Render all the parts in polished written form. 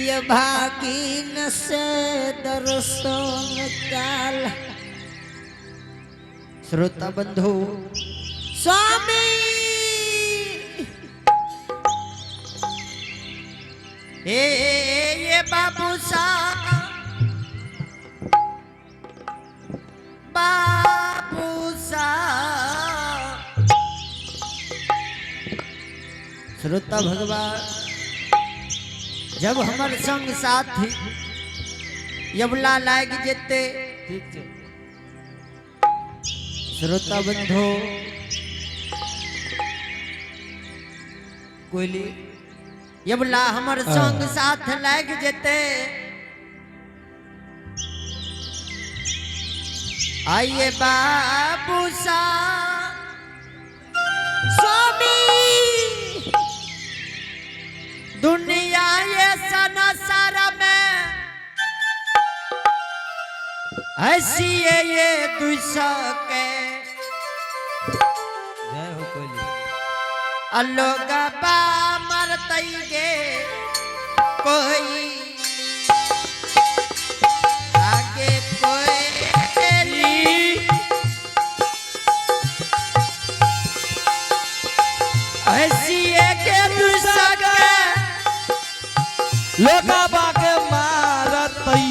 ये भागिन से दर्शन काल। श्रोता बंधु स्वामी हे ये बाबू सा बाबू सा। श्रोता भगवान, जब हमर संग साथी यबला लाग जेते। ठीक छै। श्रोता बंधु कोयली यबला हमर संग साथ लाग जेते। आइए बाबू सा स्वामी, दुनिया ये संसार में ऐसी ये दुसके। जय हो कोयली। अलोगा बा मरतई गे कोई आगे कोयली। ऐसी के दुसके लोका बाके मारतई,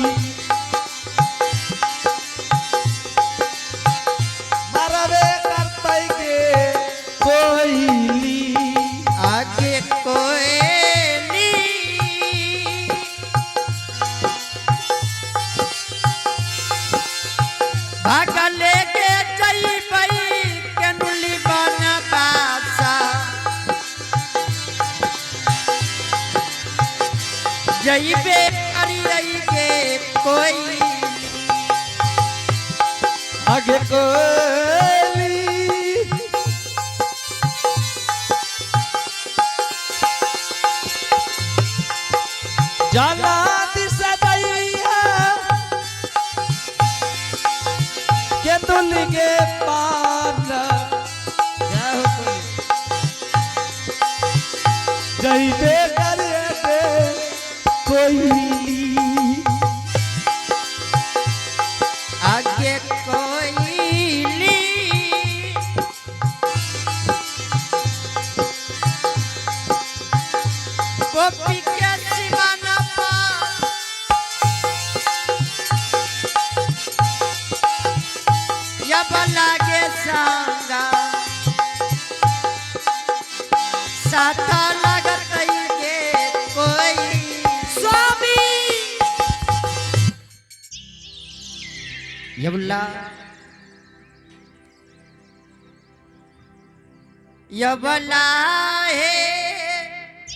मारबे करतई के कोयली। आगे कोयली। भागा लेके जइबई केनुली बन बासा, जइबे करियई गे कोयली। आगे कोयली। जाला दिशा दैया केतुल के पान। जय हो कोयली। जइबे करे कोयली। आगे कोयली। गोपी के सिवाना पर यब लागे संगा साथा लगत गे कोई स्वामी। यबला यबला हे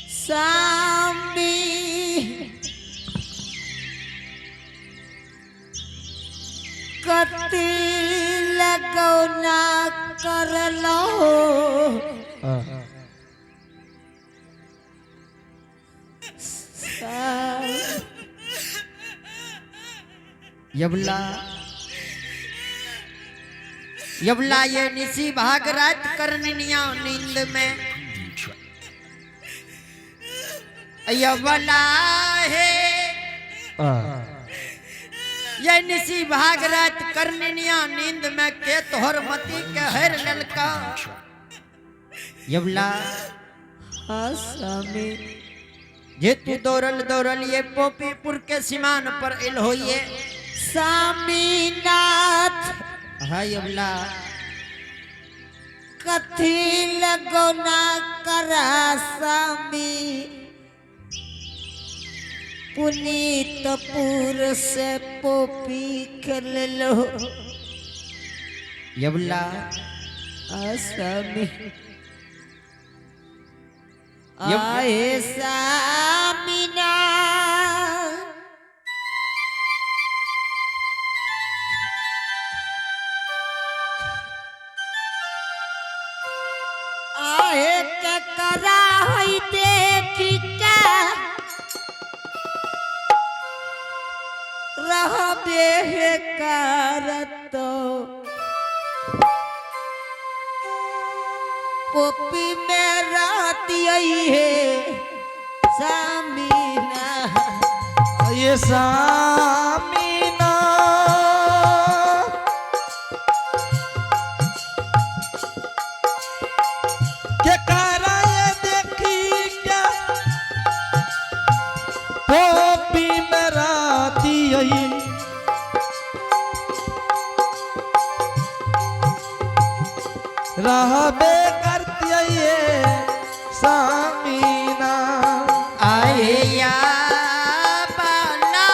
स्वामी, कति लगौना करलो। यबला यबला ये निसी भाग रात करनिया नींद में। यबला हे ये निसी भाग रात करनिया नींद में के तोहर मती के हर ललका। यबला स्वामी, जे तू दौड़ल दौड़ल ये पोपीपुर के सीमान पर इल होइए। स्वामीनाथ। हाँ यबला। कथी लगौना करा स्वामी, पुनीतपुर से पोपी खेल लो। यबला। स्वामी आए स्वामीनाथ। आहे ककरा होई देखी के रहबे हे करतो। पोपी में रात आई है सामीना। ये सामीना, के करा ये देखी क्या पोपी में राती आई। रहबे करती ये सामीना। आए या बाला,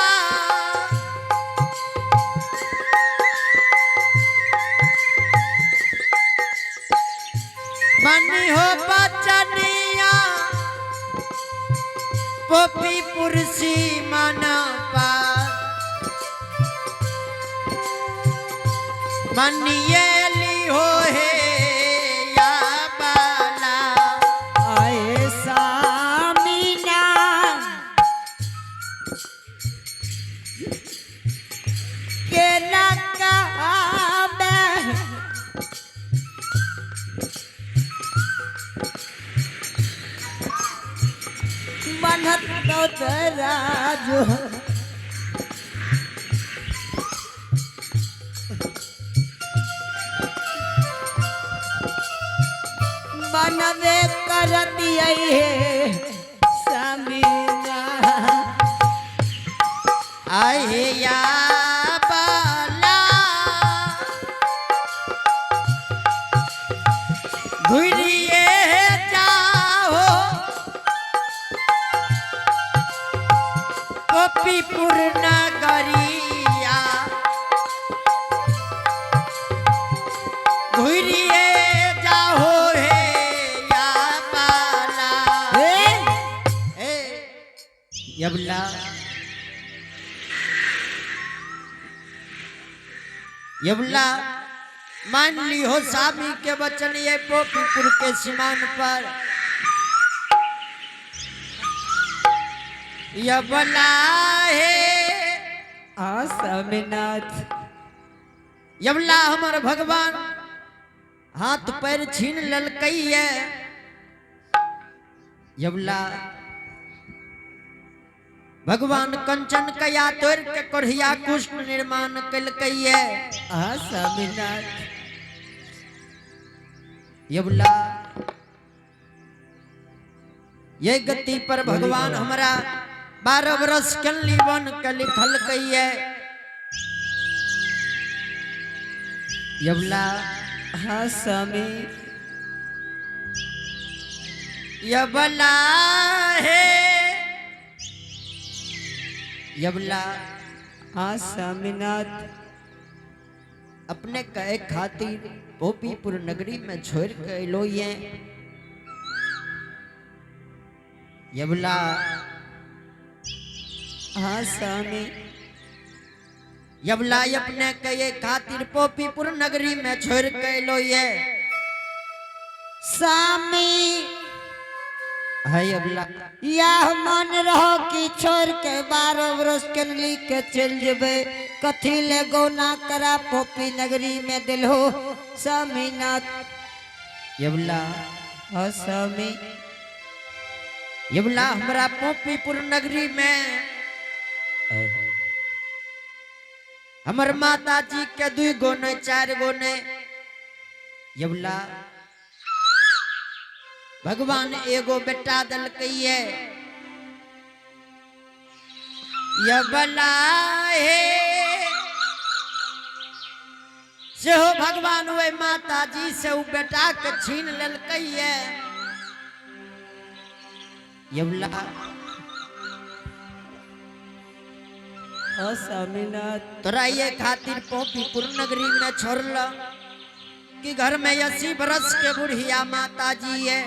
मनी हो बचनिया पोपी पुरसी मन पा मनिए ली हो हे या बाला। आए सामीना, के लगा में मनहत तो राजो। बनवे कर दिया है सामीना। आए या बाला, घुरिए जाओ गोपीपुर नगरिया, घुरिए जाओ हे या बाला। हे। ए यबला, यबला, मान ली हो सामी के वचन ये पोपीपुर के सीमान पर। यबला हे। आ स्वामीनाथ। यबला, हमर भगवान हाथ पैर छीन ललकई है। यबला, भगवान कंचन कया तोड़ के कोढ़िया कुष्ठ निर्माण कलकई है। आ स्वामीनाथ। यबला, ये गति पर भगवान हमरा 12 बरस कल्ली बन के लिखल कई है। यबला। हाँ स्वामी। यबला हे यबला। हाँ स्वामीनाथ। अपने कहे खातिर गोपीपुर नगरी में छोड़ के अलो ये यबला। हाँ स्वामी। यबला, अपने कहे खातिर पोपीपुर नगरी में छोड़ के अलो ये। स्वामी। है यबला। यह मन रहो कि छोड़ के 12 बरस के ली के चल जेबे, कथी ले गौना करा पोपी नगरी में दिल हो स्वामीनाथ? यबला। हाँ स्वामी। यबला, हमरा पोपीपुर नगरी में हमर माता जी के 2 गो ने 4 गो ने यबला, भगवान एगो बेटा दलकई है। यबला हे, सेहो भगवान वे माता जी से उ बेटा के छीन लेलकई है। यबला। हाँ स्वामीनाथ। तोरा ये खातिर पोपीपुर नगरी में छोड़ल कि घर में 80 बरस के बुढ़िया माता जी है।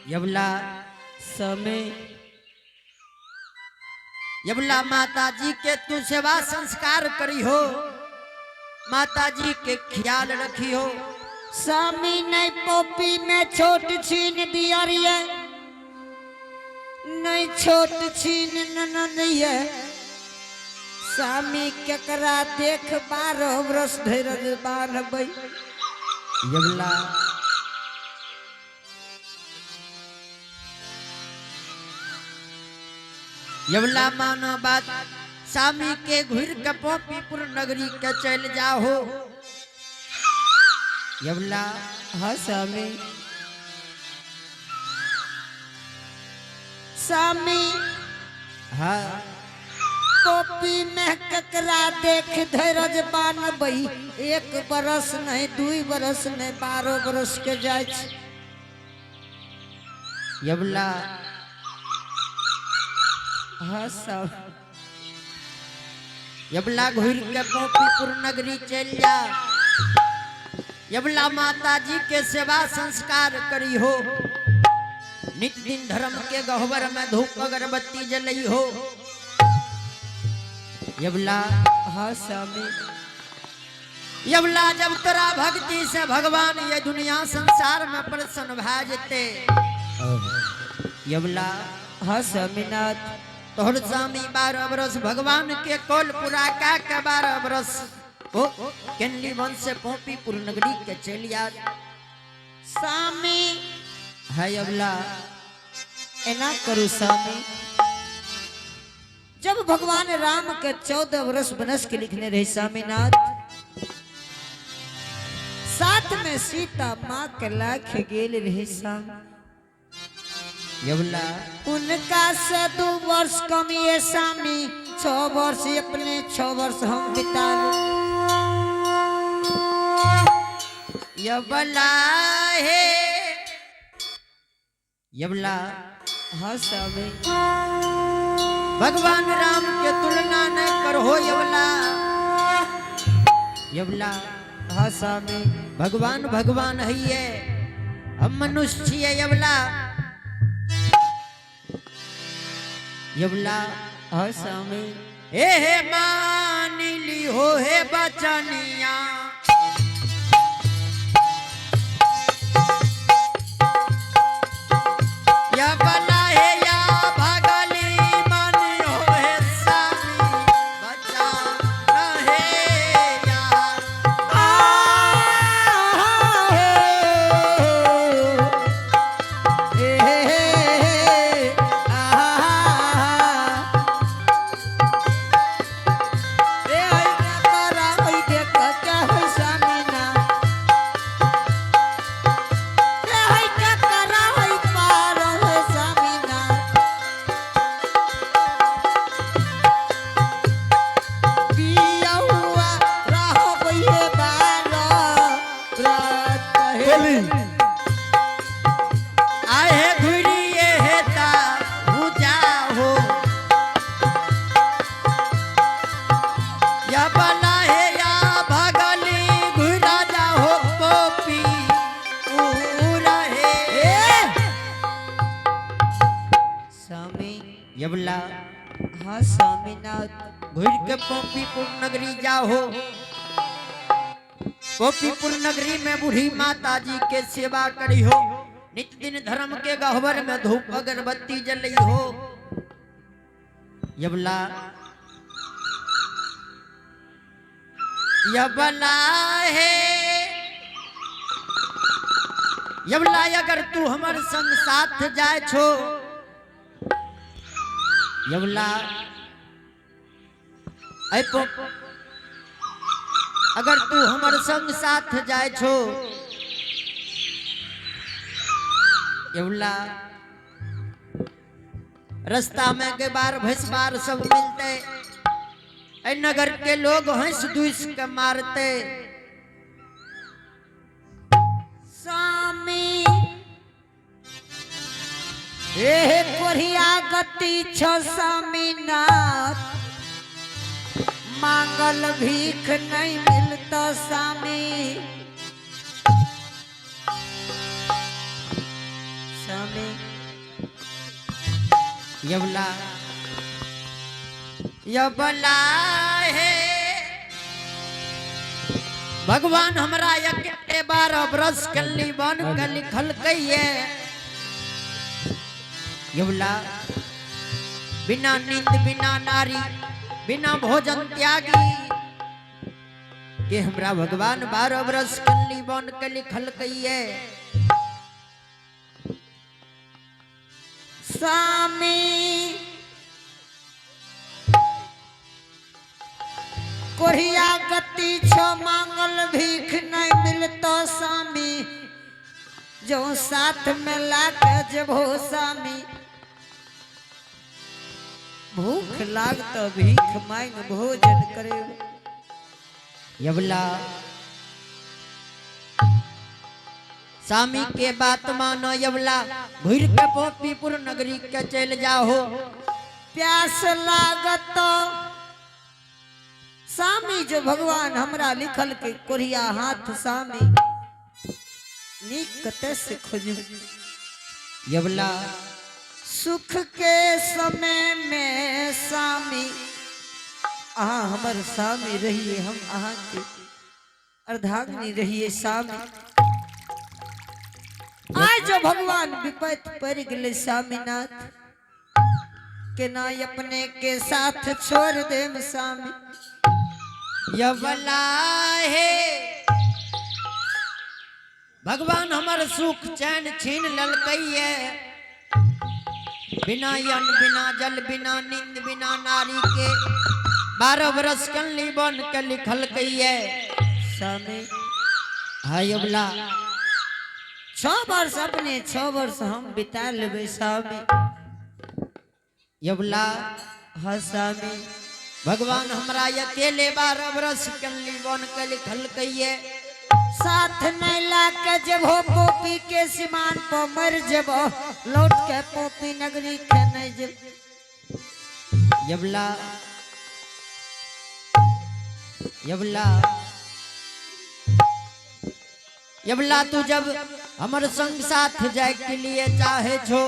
यबला। स्वामी। यबला, माता जी के तू सेवा संस्कार करी हो, माता जी के ख्याल रखी हो। स्वामी, नहीं पोपी में छोट छीन दिया रिये, नहीं छोट छीन ननद ये। स्वामी, केकरा देख 12 बरस धैरज बान्हबै? यवला यवला मानो बात स्वामी के घुर के पोपीपुर नगरी के चल जाहो। यवला हाँ स्वामी। स्वामी हाँ कॉपी में ककरा देख धैरज बानबई, 1 बरस नहीं 2 बरस नहीं 12 बरस के जाय छै। यवला हाँ सब यवला घुर के पोपीपुर नगरी चल जा। यवला माता जी के सेवा संस्कार करी हो, नित दिन धर्म के गहवर में धूप अगरबत्ती जलई हो। यवला हाँ स्वामी। यवला जब तोरा भक्ति से भगवान ये दुनिया संसार में प्रसन्न भए जेते। यवला हाँ स्वामीनाथ। तोहर स्वामी 12 बरस भगवान के कोल पूरा का के 12 बरस ओ केनली वन से पोपीपुर नगरी के चल आ। स्वामी है यवला एना करू स्वामी, जब भगवान राम के 14 वर्ष बनस के लिखने रहे स्वामीनाथ, साथ में सीता माँ के लाख गेल रहे स्वामी। यवला उनका से 2 वर्ष कम ये स्वामी, 6 वर्ष अपने 6 वर्ष हम बिता। यवला हे यवला हाँ स्वामी। भगवान राम के तुलना न करो यवला। यवला हाँ स्वामी। भगवान भगवान है, हम मनुष्य छियै यवला। यवला हाँ स्वामी। हे हे मान ली हो हे बचनिया, यवला हे या भगली मन हो हे स्वामी बचा न हे या। आए घुरिए हेता पूजा हो, या बना हे या भगली घुरा जाहो पोपी पूरा हे। स्वामी यवला हाँ स्वामीनाथ। घुर के पोपीपुर नगरी जाहो। पोपीपुर नगरी में बूढ़ी माता जी के सेवा करी हो, नित दिन धर्म के गहवर में धूप अगरबत्ती जलई हो। यवला यवला हे यवला अगर तू हमर संग साथ जाय छो यवला ऐ अगर तू हमर संग साथ जाय छो यवला रास्ता में के बार भैंसबार सब मिलते, ऐ नगर के लोग हंस दूस के मारते। स्वामी ए कोरिया गति छ स्वामीनाथ, मांगल भीख नहीं मिलता स्वामी। स्वामी यवला यवला हे भगवान हमरा एके 12 बरस कल्ली बन के लिखल कहिए। यवला बिना नींद बिना नारी बिना भोजन त्यागी कि हमरा भगवान 12 बरस कल्ली बन के लिखल कहिए। स्वामी कोढ़िया गति छो मांगल भीख नहीं मिलतो स्वामी, जो साथ में लाके जबो स्वामी, भूख लागतो भीख मांग भोजन करे। यवला स्वामी के बात मानो यवला, घुर के पोपीपुर नगरी के चल जाओ। प्यास लागत स्वामी, जो भगवान हमरा लिखल के कोरिया हाथ स्वामी, नीक कते से खोजू। यवला सुख के समय में स्वामी, अहाँ हमर स्वामी रहिए, हम अहाँ के अर्धांगिनी रहिए स्वामी। आज जो भगवान विपत पड़ गए स्वामीनाथ, के ना अपने के साथ छोड़ देम स्वामी। यवला हे भगवान हमर सुख चैन छीन ललकैये, बिना अन्न बिना जल बिना नींद बिना नारी के 12 बरस कल्ली बन के लिखल कहिए। स्वामी हाय यवला, 6 वर्ष अपने 6 वर्ष हम बिता लेबै स्वामी। यवला हाँ स्वामी, भगवान हमरा अकेले 12 बरस कल्ली बन के लिखल कहिए। साथ नहीं लाके जबो पोपी के सीमान पर मर जबो, लौट के पोपी नगरी के नहीं जब। यवला यवला यवला तू जब हमर संग साथ जाए के लिए चाहे छो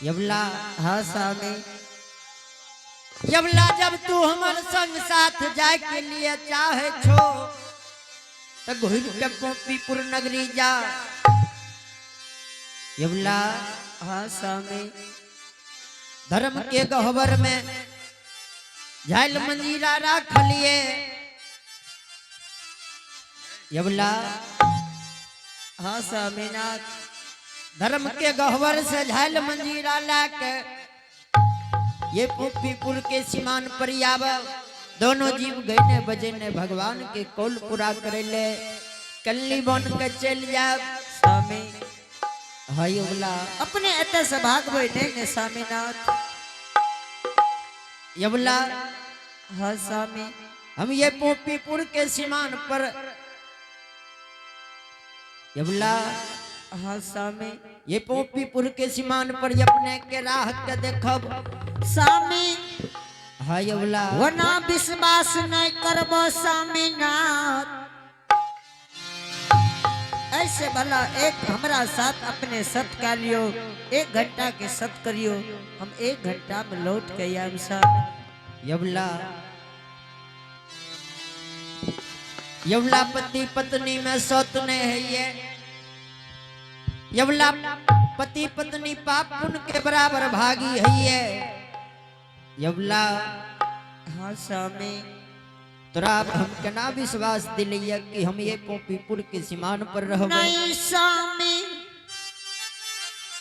यवला। हाँ स्वामी, यवला जब तू हमर संग साथ जाए के लिए चाहे छो तो घुर के पोपीपुर नगरी जा। यवला हाँ स्वामी, धर्म के गहवर में झाल मंजीरा राख लिए। यवला हाँ स्वामीनाथ, धर्म के गहवर से झाल मंजीरा लाके ये पोपीपुर के सीमान पर आव। दोनों जीव गए बजे भगवान के कौल पूरा करे ले, कल्ली बन के चल जा स्वामी। हाय यवला, अपने एतऽ से भागबै नहीं ने स्वामीनाथ। यवला हाँ स्वामी, हम ये पोपीपुर के सीमान पर यवला, हाँ स्वामी, ये पोपीपुर के सीमान पर अपने के राह के देखब स्वामी। हाय यवला, वना विश्वास नहीं करबो स्वामीनाथ, ऐसे भला एक हमरा साथ अपने सत का लियो, 1 घंटा के सत करियो, हम 1 घंटा में लौट के आयब स्वामी। यवला यवला पति पत्नी में सत नहीं है ये। यवला पति पत्नी पाप पुण्य के बराबर भागी है ये। यवला हाँ स्वामी, तोरा हम केना विश्वास दिलैया कि हम ये पोपीपुर के सीमान पर रहबै। नहीं स्वामी,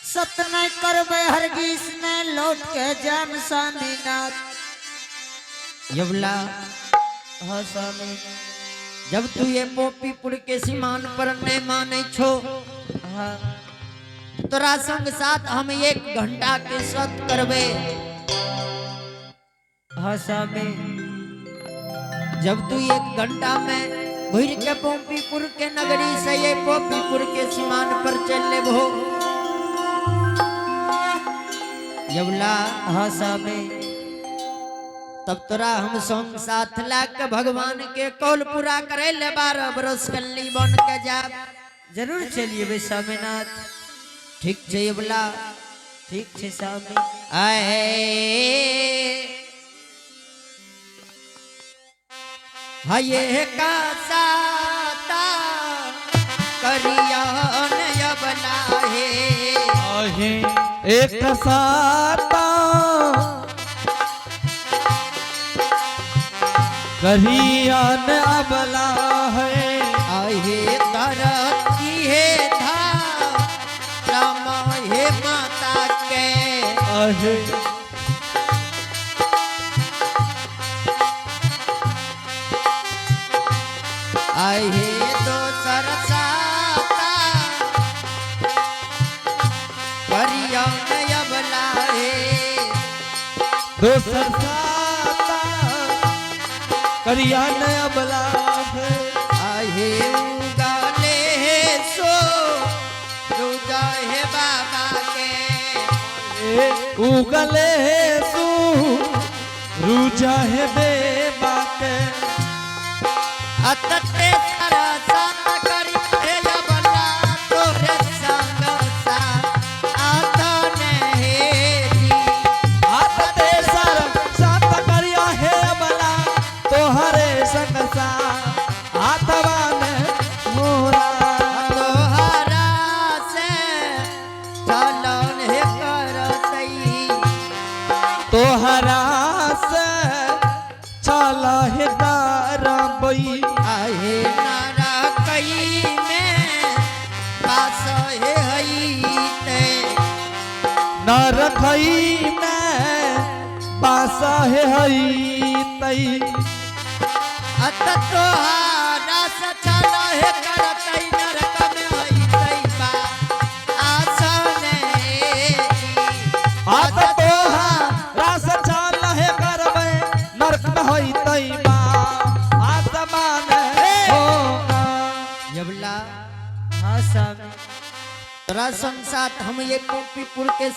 सत नहीं करबै हरगिज नहीं लौट के जाम स्वामीनाथ। यवला हाँ स्वामी, जब तू ये पोपीपुर के सीमान पर नहीं माने छो, हाँ तोरा संग साथ हम 1 घंटा के सत करबे। हाँ स्वामी, जब तू 1 घंटा में घुर के पोपीपुर के नगरी से ये पोपीपुर के सीमान पर चल लेबो। यवला हाँ स्वामी, तब तोरा हम संग साथ लाके भगवान के कौल पूरा करे ले 12 बरस कल्ली बन के जा। जरूर चलिए स्वामीनाथ। ठीक छै यवला, ठीक छै स्वामी। आए हये का साता करियन यवला हे। आहे एक साता करियन अबला है। आहे धरती हे धाम राम हे माता के। आहे आहे दोसर साता करियन अबला हे। दोसर साता करियन अबला है। आहे उगले हे सो रुजा हे बाबा के। उगले सू रुजा है बेबा के। अतते सारा सात करी हे अबला तोरे संग सा आतने हे जी। आते सर सात करिया हे अबला तोहरे संग सा आतवान मोरा। तोहरा से चलन हे करतई। तोहरा से चल हे दारबई। आहे नारा कई में पास हे हई ते। न रखई में बास हे हई तई। अत तोहरा से चल हे करतई नरक में हई तई बा आसन हे जी। आत तोहरा से चल हे करबे नरक में हई तई बा आसमान होगा। यवला। हाँ स्वामी। तोरा संग साथ हम ये पोपीपुर के